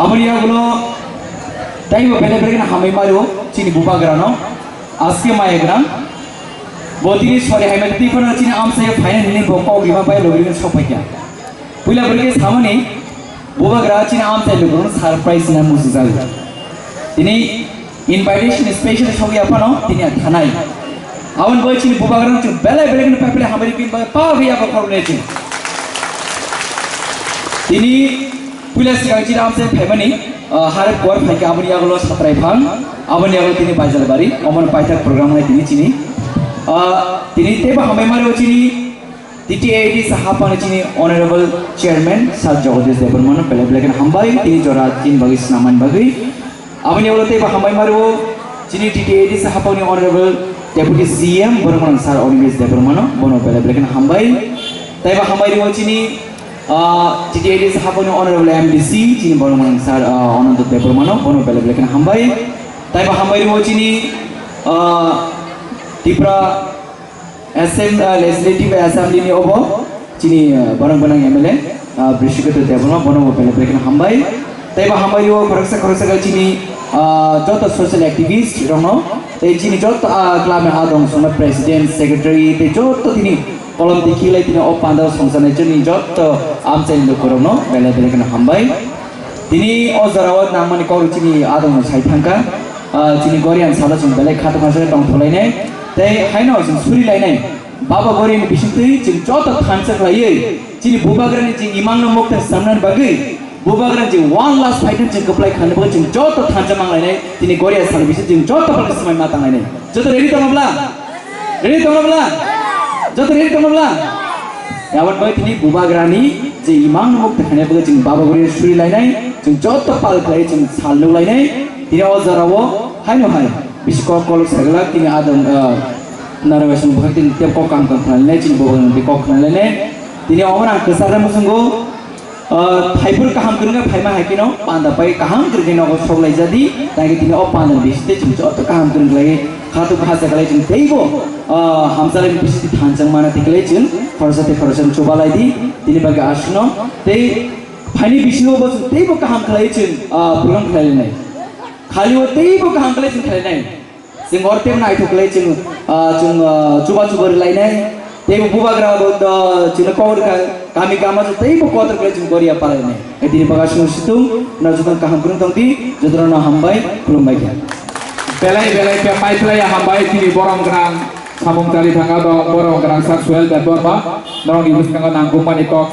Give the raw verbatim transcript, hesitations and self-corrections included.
Aboni yagulo taibo belai belai kheno hambai mario chini bubagrano, aske maya gwnang. Bo tini sori hai mani twi phano chini amchai phaina hwnwi bo kok rima bai logi rwgwi sok phaikha. Puila bwrwi khe samani bubagra chini amchai logorokno surprise na muchungjago. Tini invitation special sogwi aphano tini thanai. Aboni bai chini bubagrano chwng belai belai kheno pai phlai hambai bini bai pa hwi abo khoroknwi chwng. Tini puila swkang chini amchai phaimani, ah, harap kuar phaikha aboni yagulo satrai phang, aboni yagulo tini bajar bari, omono paithak program hai tini chini. Ah, tini teibo hambai mario chini T T A D C haphangni chini Honorable Chairman Sir Jagadish Debbarmano belai belai kheno hambai, tini jora chini bagwi swnamani bagwi. Aboni ulo teibo hambai mario chini T T A D C haphangni Honorable Deputy C M borok mwnang Sir Animesh Debbarmano, bono belai belai kheno hambai. Teibo hambai rio chini, ah, T T A D C haphangni Honorable M D C chini borok mwnang Sir, ah, Ananda Debbarmano, bono belai belai kheno hambai. Teibo hambai rio chini, ah, Tripura Assem-, ah, Legislative Assembly ni obo chini, ah, borok gwnang M L A, ah, Brishigoto Debbarma, bono bo belai belai kheno hambai. Teibo hambai rio khoroksa khoroksa khe chini, ah, joto social activist rokno, tei chini joto, ah, club ni adong songma president, secretary, tei joto tini kolom tikhi lai tini o panda songsanai chini joto amchai lukurokno belai belai kheno hambai. Tini o jorao nangmani kok chini adong sai thangkha, ah, chini Gorian salo chwng belai khato khato tong thulainai, tei haino chwng suri lainai. Baba Goriani bisingtwi chwng joto thansa khlaiwi, chini bubagrani chini imangno mukta samnani bagwi, bubagrani chini one last fight chwng kwplai khlani bagwi chwng joto thansa manglainai, tini Goria sal bising chwng joto bagwi swmai ma tanglainai. Joto ready tongobla? Ready tongobla? Joto ready tongobla? Yawan bai tini bubagrani je imangno mukta khlani bagwi chwng Baba Goriani suri lainai, chwng joto pal khlai chwng sal nuk lainai, tini o jorao haino hai. Bisi kok kolok saglak tini adong, ah, narwai song bwkhak tini tei kok kam kam khnalainai chini bubagrani tei kok khnalainai. Tini omo ang kwchar muchungo, ah, phaipur kaham kwrwngkha phaima hai kheno panda pai kaham kwrwngkhe nogo sok laijadi, tei tini o panda bisingtwi chwng joto kaham kwrwng khlai khato khacha khlai chwng teibo, ah, hamchalai bisingtwi thanchang mana tei khlai chwng khoroksa tei khoroksa chuba laidi tini bagwi aswkno tei phaini bisingo bo chwng teibo kaham khlai chwng, ah, program khlai lainai. Khali o teibo kaham khlai chwng khlai lainai. Chwng ortep naithok khlai chwng, ah, chwng, ah, chuba chuba rwlainai. Tei bubagra bo, ah, chwngno kok rwkha, kami kama chwng teibo kotor khlai chwng Goria palainai. Tini bagasino situng, no jotono kaham kwrwng tongdi, jotono no hambai, khulumbai kha. Belai belai khe paiphlai hambai chini borom gwnang samung chari thangma dong, borom gwnang Sir Suel Debbarma, norokni bwskango nangkukmani kok